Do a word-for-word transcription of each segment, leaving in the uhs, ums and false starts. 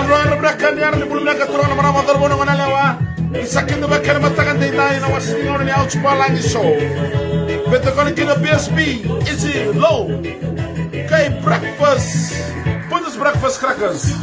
Ro, ro, vinaka, ni yara ni bula vinaka, turaga na marama, cauravou, na goneyalewa. Ni sa kidavaki ena mataka edaidai na wasa ni gauna ni Ouch Balagi Show. Vata kei na B S P, Easy Low. Kei Breakfast. Put this Breakfast Crackers.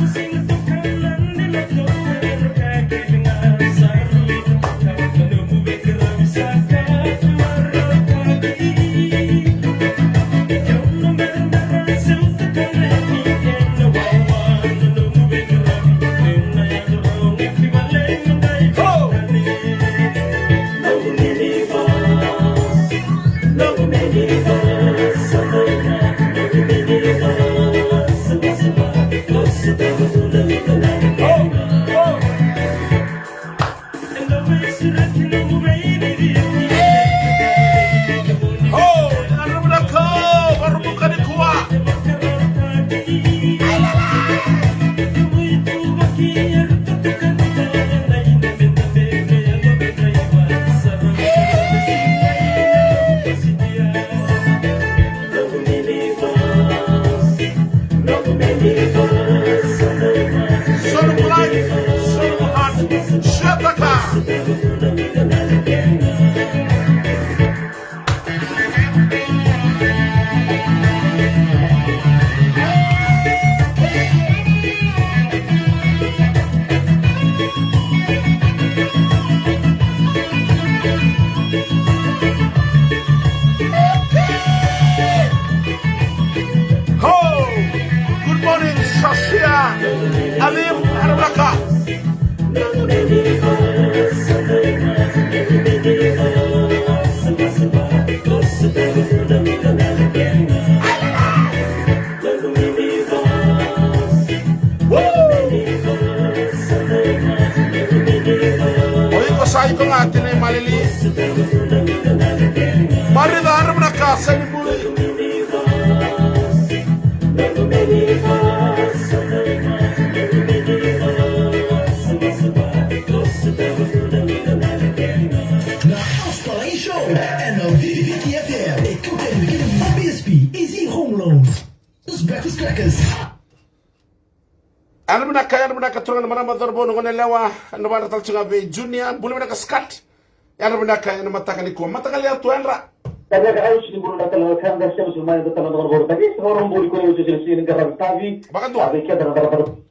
Ho! Good morning, Sasha. Alim, ena vinaka. O iko sa iko ga, Tini Malili. Marica, ena vinaka, Seni Buli. Na House Palai Show, ena Viviki F M, e kauta yani vei kemuni na B S P, Easy Home Loans. Os Breakfast Crackers. Yadra vinaka, yadra vinaka, turaga na marama, cauravou, na goneyalewa, na vakayadrati tale tiko ga vei Junior, bula vinaka Scott. Yadra vinaka ena mataka nikua, mataka lailai tu yadra. Yadra vinaka, au sini bula vinaka, na wekada, sema sema mai, na tala na cauravou, taki, sa cauravou, buli, kua ni usu, sini, sini, qaravi, tavi. Vakadua. Tavi, keda, na cauravou.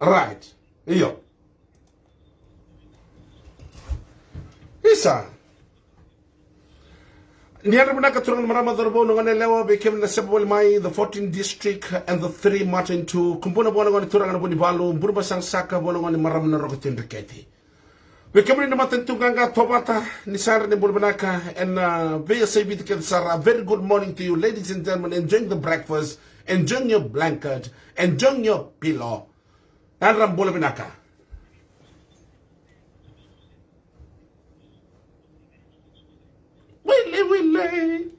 Right. Io. Isa. Ni yadra vinaka, turaga na marama, cauravou, na goneyalewa, vei kemuni na sema voli mai, the fourteen district and the three Martin two. Kubuna vua na gone turaga na Vunivalu, Burebasaga saka, vua na gone marama na Roko Tui Dreketi. Vei kemuni na matanitu qaqa, Tovata, ni sa yadra ni bula vinaka, ena veiyasai Viti kece sara, a very good morning to you, ladies and gentlemen, enjoying the breakfast, enjoying your blanket, enjoying your pillow. Yadra bula vinaka. Wele, wele.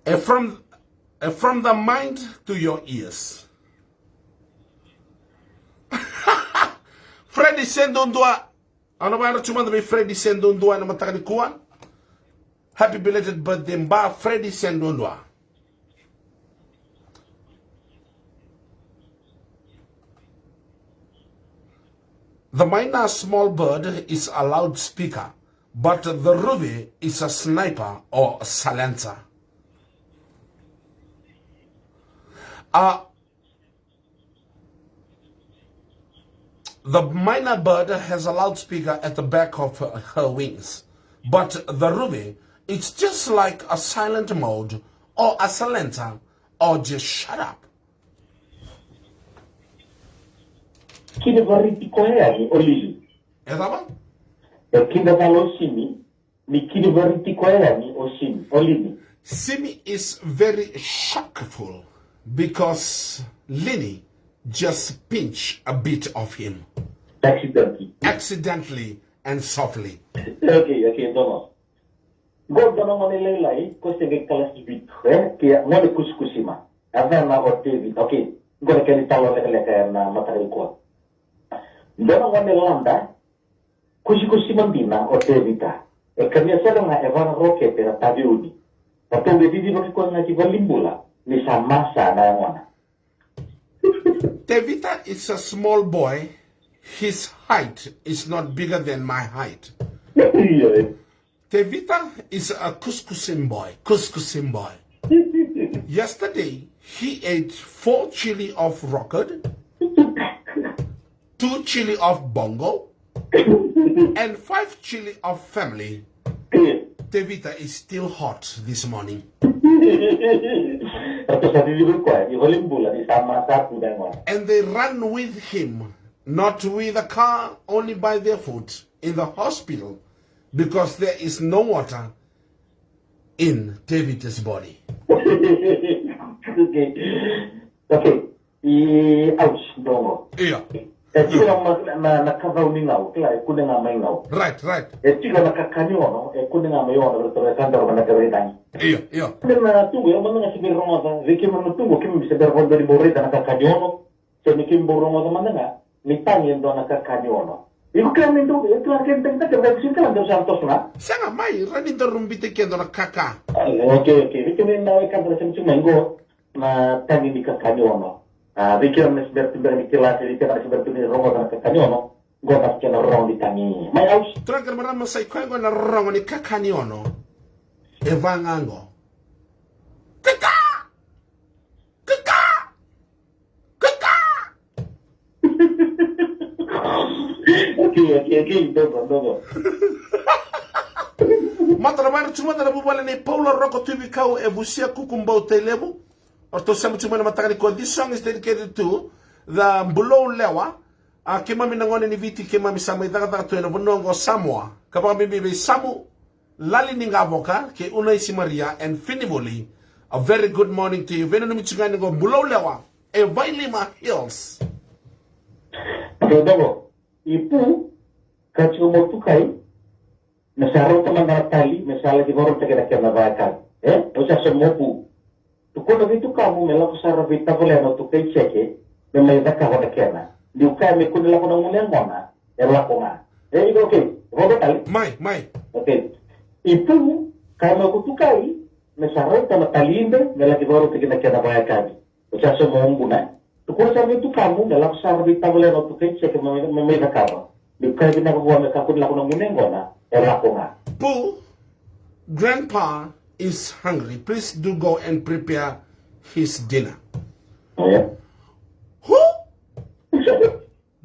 E from, e from the mind to your ears. Freddy Sendondua. Au na vakayadrati mada vei Freddy Sendondua ena mataka nikua. Happy belated birthday, Ba Freddy Sendondua. The myna small bird is a loudspeaker, but the ruby is a sniper or a silencer. Uh, the myna bird has a loudspeaker at the back of her, her wings, but the ruby, it's just like a silent mode or a silencer or just shut up. Kina variti koya yani o Lili. E cava? E kina valo sini. Ni kini variti koya yani o Simi, o Lini. Simi is very shockful because Lini just pinch a bit of him. Accidentally. Accidentally and softly. Okay, okay, dona. Qo dona gone lailai, ko se qai kalasi vitu, e? Ke gone kusikusima. A cana o David, okay. Qo na kena talo lekaleka ena mataka nikua. Dona gone lada, kusikusima dina o Tevita. E kania sara ga e vara rokete na taveuni. Ratou qai cicivaki koya ga ki valenibula. ni sa masa na yagona. Tevita is a small boy. His height is not bigger than my height. Tevita is a kuskusim boy. Kuskusim boy. Yesterday, he ate four chili of rocket, two chili of bongo, and five chili of family. Tevita is still hot this morning. And they run with him, not with a car, only by their foot, in the hospital because there is no water in Tevita's body. Okay. Okay. I, ouch, dogo. Io. E tiko na, na, na kacau ni gau, kila, e kune ga mai gau. Right, right. E tiko na kakani ono, e kune ga mai ono, vei toro e kadoro na kacau ni tagi. Io, io. Ena tugu, e mada ga se bera rogoca, vei keimami na tugu, keimami se bera rogoca ni bau raica na kakani ono, se ni keimami bau rogoca mada ga, ni tagi e dua na kakani ono. Iko kila ni dou, e kila kei tagi tagi, vei kusini kila dou sa toso na. Sega mai, rani dou rubita ke dua na kaka. Okay, okay, vei keimami na wai kadra se ni tiko mai qo. Na tagi ni kakani ono. A, vei kira na sibera tubera ni kila, se vei kira na sibera tubera ni rogoca na kakani ono. Qo na kena rogo ni tagi. Mai ouch. Turaga kei na marama, sa i koya qo na rogo ni kakani ono. E vaqo. Kaka! Kaka! Kaka! Okay, okay, okay, dogo, dogo. Mata na vana tu mata na vuvale nei Paula Roko Tuivikau e Vusia Kukubau Tailevu. O ratou sema tu mai na mataka nikua. This song is dedicated to the Bulou Lewa. A, keimami na gone ni Viti, keimami sa mai cakacaka tu ena vanua oqo Samoa. Ka vakabibi vei Samu, Lali ni Gavoka, kei Unaisi Maria and Finivuli. A very good morning to you. Veinanumi tu ga ni qo Bulou Lewa e Vailima Hills. Dodogo, i Pu, ka tiko mo tukai, me sa rauta mada na tali, me sa laki varautaki na kena vakayakavi. E? Au sa so mo Pu. Tukuna vei tukamu me lako sara vei tavalena o Tukai Jeke me mai cakava na kena. Niu kaya me kua ni lako na gunu yaqona, e lako ga. E, iko okay. Vodo tali? Mai, mai. Okay. I Pu, kaya mai ko Tukai, me sa rauta na tali ibe, me laki varautaki na kena vakayakavi. O sa so mo Buna. Tukuna sara vei tukamu me lako sara vei tavalena o Tukai Jeke me, me mai cakava. Niu kaya vinaka vua me kakua ni lako na gunu yaqona, e lako ga. Pu, Grandpa is hungry. Please do go and prepare his dinner. Oya. Who?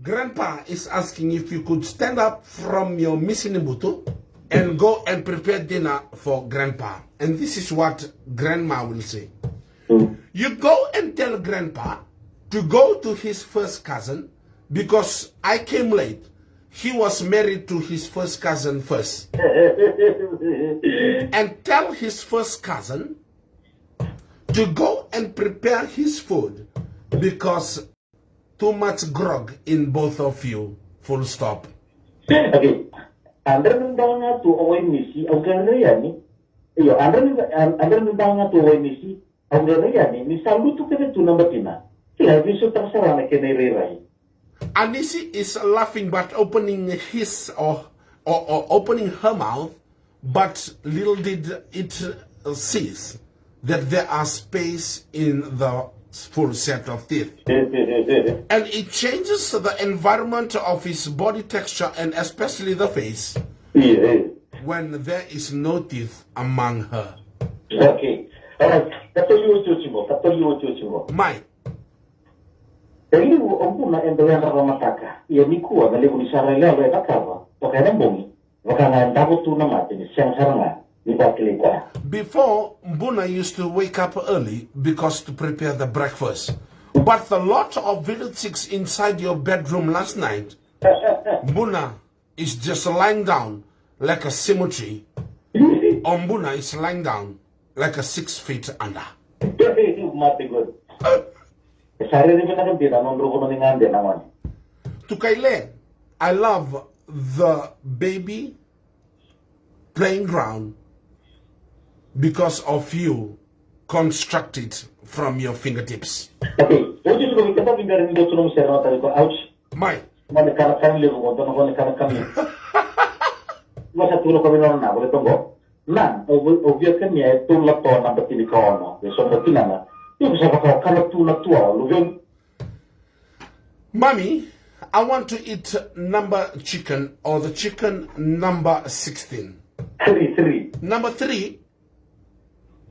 Grandpa is asking if you could stand up from your misinibutu and go and prepare dinner for Grandpa. And this is what Grandma will say. Mm. You go and tell Grandpa to go to his first cousin because I came late. He was married to his first cousin first. And tell his first cousin to go and prepare his food because too much grog in both of you. Full stop. Okay. Andra ni dawa ga tu o Wainisi, au qai rai yani. Io, andra ni, an-, andra ni dawa ga tu o Wainisi, au qai rai yani, ni sa lutu kece tu na batina. Kila e veisautaka sara na kena irairai. Anisi is laughing but opening his or, or, or opening her mouth, but little did it cease that there are space in the full set of teeth. And it changes the environment of his body texture and especially the face when there is no teeth among her. Okay. Alright. Ka toli otioti qo, ka toli otioti qo. Mai. E liu o Buna e dau yadrava mataka. Ia nikua na levu ni sara e lalo e cakava, vaka ena bogi, vaka ga e davo tu na mate ni sega sara ga ni vakilai koya. Before, Buna used to wake up early because to prepare the breakfast. But the lot of village chicks inside your bedroom last night, Buna is just lying down like a cemetery. Or Buna is lying down like a six feet under. Mate qo. E sa rere vinaka dina na nodrau vanua ni gade na gone. Tukaile, I love the baby playing ground because of you constructed from your fingertips. Okay, oti tu ko vei keda vei bera ni dua tu nomu sere na tali ko ouch. Mai. Gone kanakana levu qo, dua na gone kanakana levu. Qo sa tukuna ko vei nona na, vole toqo. Na, au via kania e tolu na toa na batini ka ono. E so na batina na. Iko sa vaka o kana tu na tua, luveni. Mommy, I want to eat number chicken or the chicken number sixteen. Three, three. Number three.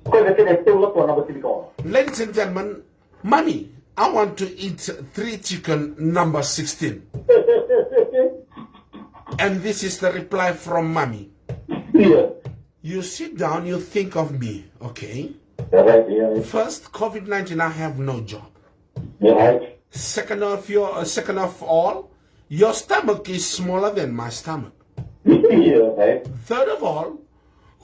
Ko iko kena tolu na tua number three ka. Ladies and gentlemen, Mommy, I want to eat three chicken number sixteen. And this is the reply from Mommy. Yeah. You sit down, you think of me, okay? Yeah, right, yeah. First, covid nineteen, I have no job. Yeah, right. Second of your, uh, second of all, your stomach is smaller than my stomach. Yeah, right. Third of all,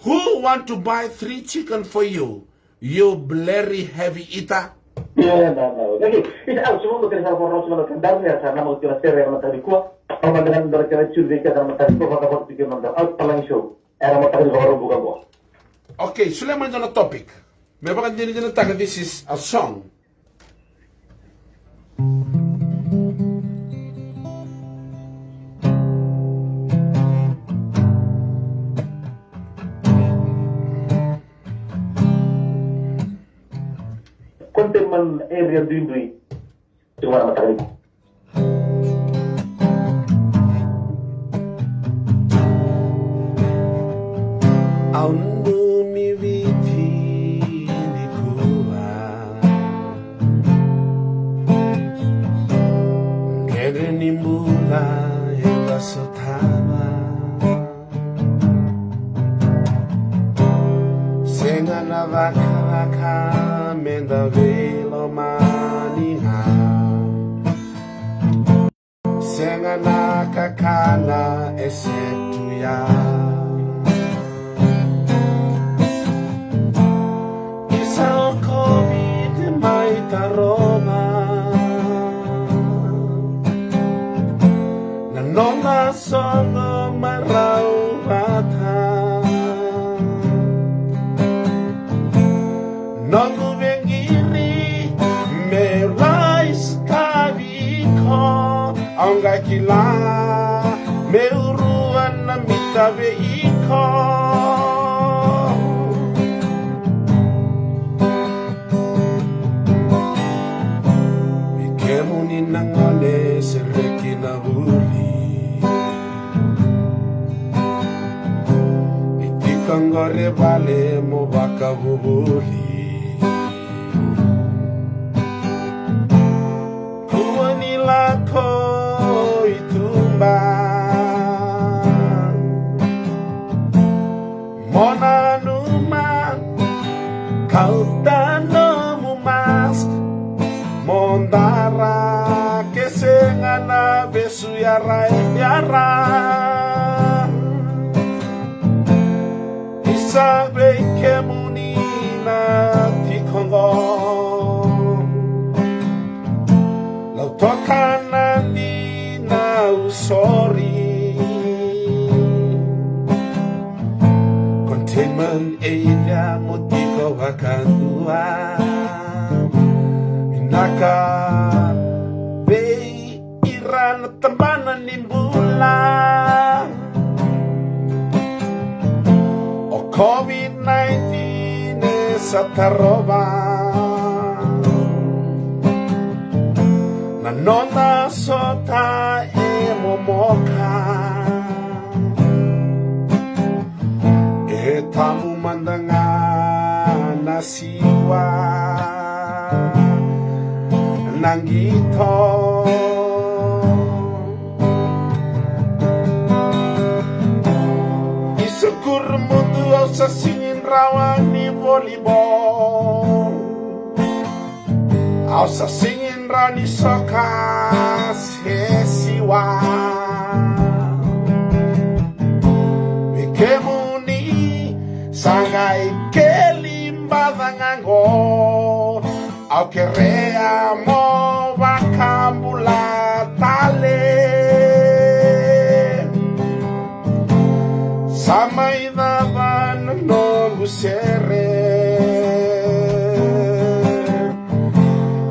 who want to buy three chicken for you? You bloody heavy eater. Yeah, no, no. Lagi, ita au semua kena sa ko rasa mana kan dar ya sa nama kena sere yang matari kua. Au mandangan dar kena curi kena matari kua, mata kau pikir mandangan. Au palang show. Era mataka ni vakarobu ka qo. Okay, solia mai dua na topic. Me vakadinadinataka, this is a song. Containment area duidui. Tiko na mataka nikua. Au nanumi Viti nikua. Dredre ni bula eda sotava. Sega na vakavaka meda veilomani ga. Sega na kakana e se tu ya. Isa o covid mai tarova. Na nona soqo marau vata. Noqu veqiri meu lai sotavi iko. Au qai kila meu rua na mita vei iko. Vei kemuni na gone sereki na vuli, e tiko qori e vale mo vakavuvuli. Kua ni lako i tuba. Mo nanuma, kauta nomu mask. Mo dara ke sega na vesu yara e yara. Isa vei kemuni na tiko qo. Lau toka na dina, au sori. Containment area mo tiko vakadua. Vinaka vei ira na tabana ni bula. O covid nineteen e sa tarova na noda sota e momoka. E tabu mada ga na siwa na qito. I Sukurumudu au sa sigi rawa ni volleyball. Au sa sigi rawa ni soka se siwa. Vei kemuni sa qai keli baca ga qo. Au kerea mo vakabula tale. Sa mai cava na noqu sere.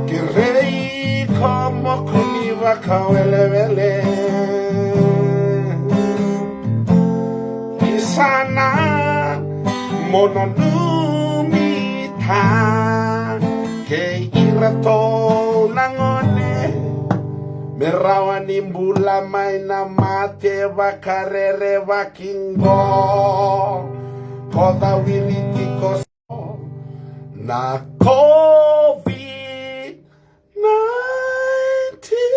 Kerei iko mo kua ni vakawelewele. Isa na mo nanumi ta ke E rawa ni bula mai na mate vakarerevaki qo. Ko cawiri tiko na COVID nineteen.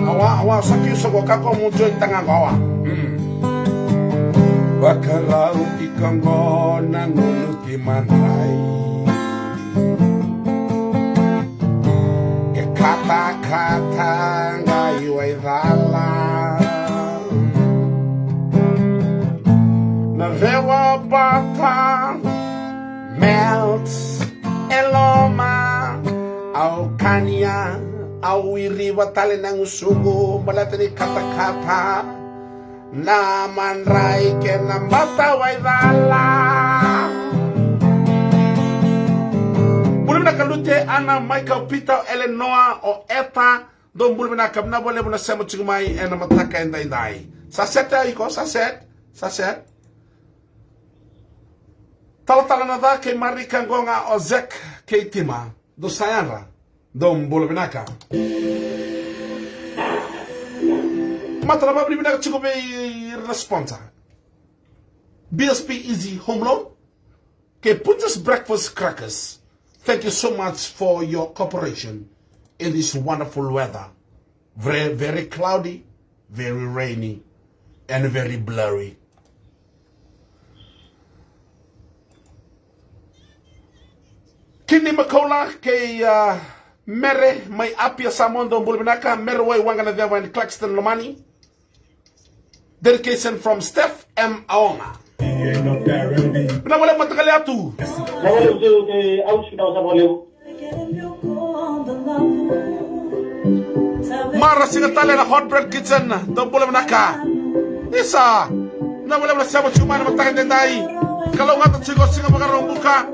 Awa, awa, sa kiu sa ko kako mu join taga qo, awa. Mm. Vakarau tiko qo na nunu ki madrai. E katakata qai waicala. Na rewa bata melt e loma. Au kania, au iriva tale na gusuqu baleta ni katakata. Na madrai kei na bata waicala. Bula vinaka Lute, Ana, Maikau, Pita, o Elenoa, o Eta. Dou bula vinaka, vinaka vakalevu na sema tiko mai ena mataka edaidai. Sa set a iko, sa set, sa set. Talatala na ca kei Marika qo ga o Zek kei Tima. Dou sa yadra. Dou bula vinaka. Mata na vavinavinaka tiko vei ira na sponsor. B S P Easy Home Loan. Kei Punjas Breakfast Crackers. Thank you so much for your cooperation in this wonderful weather. Very, very cloudy, very rainy, and very blurry. Kini Makaula kei, uh, Mere mai Apia Samoa, dou bula vinaka. Mere Wai Waqa na Ceva and Claxton Lomani. Dedication from Steph M Aonga. Vinaka vakalevu mataqali yatu. Mara Siga tale na Hot Bread Kitchen, dou bula vinaka. Isa, vinaka vakalevu na sema tiko mai na mataka edaidai. Kalougata tiko, siga Vakaraubuka.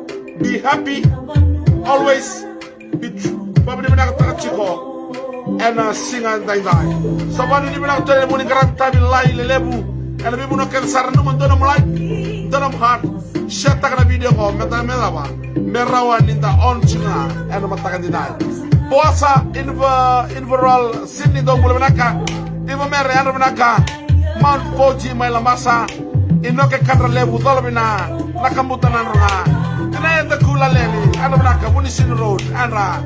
Be happy always. Vavinavinakataka tiko ena siga edaidai. Sa vavinavinaka tale na nomuni qaravi tavi lai lelevu ena veivanua kece sara. Nanuma, dua nomu like, dua nomu heart, share taka na video qo, me da, me cava, me rawa ni da on tiko ga ena mataka edaidai. Boasa, Inver-, Inverell, Sydney, dou bula vinaka. Iva Mere, yadra vinaka. Mount Fuji mai Labasa. Inoke Kadralevu, Colovina, Nakabuta, Nadroga. Tina Eda Kulaleli, yadra vinaka. Vunisini Road, yadra.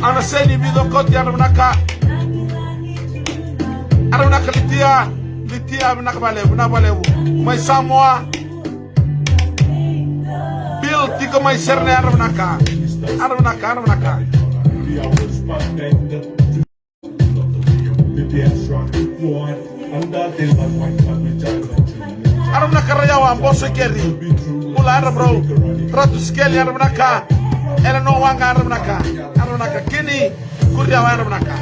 Ana Seni Vicokoti, yadra vinaka. Yadra vinaka Litia, Litia, vinaka vakalevu, vinaka vakalevu. Mai Samoa. Bill tiko mai Sydney, yadra vinaka. Yadra vinaka, yadra vinaka. Yadra vinaka Rayawa, Boso Keri. Bula, yadra bro. Ratu Sikeli, yadra vinaka. Eleanor Waqa, yadra vinaka. Yadra vinaka Kini. Kuriau, yadra vinaka.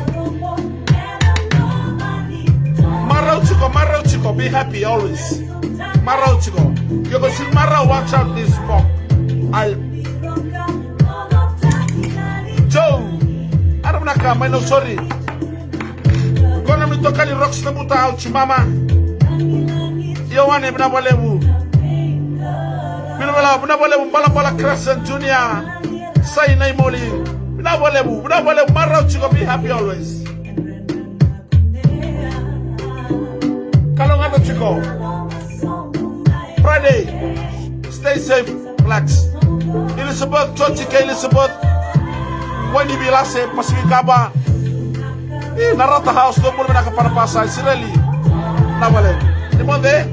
Marau tiko, marau tiko, be happy always. Marau tiko. Ke o sega ni marau, watch out this smoke. I'll Joe, yadra vinaka mai Nausori. Ko na nomuni itokani Rox Nabuta, au Jumama. Ioane, vinaka vakalevu. Vinaka vakalevu, vinaka vakalevu, Balabala Crescent Junior. Sai Naimoli. Vinaka vakalevu, vinaka vakalevu, marau tiko, be happy always. Kalougata tiko. Friday. Stay safe, relax. Elizabeth, Georgie kei Elizabeth. Wainivilase, Pacific Harbour. E, na Rata House, dou bula vinaka Panapasa, Isireli. Vinaka vakalevu. Ni moce.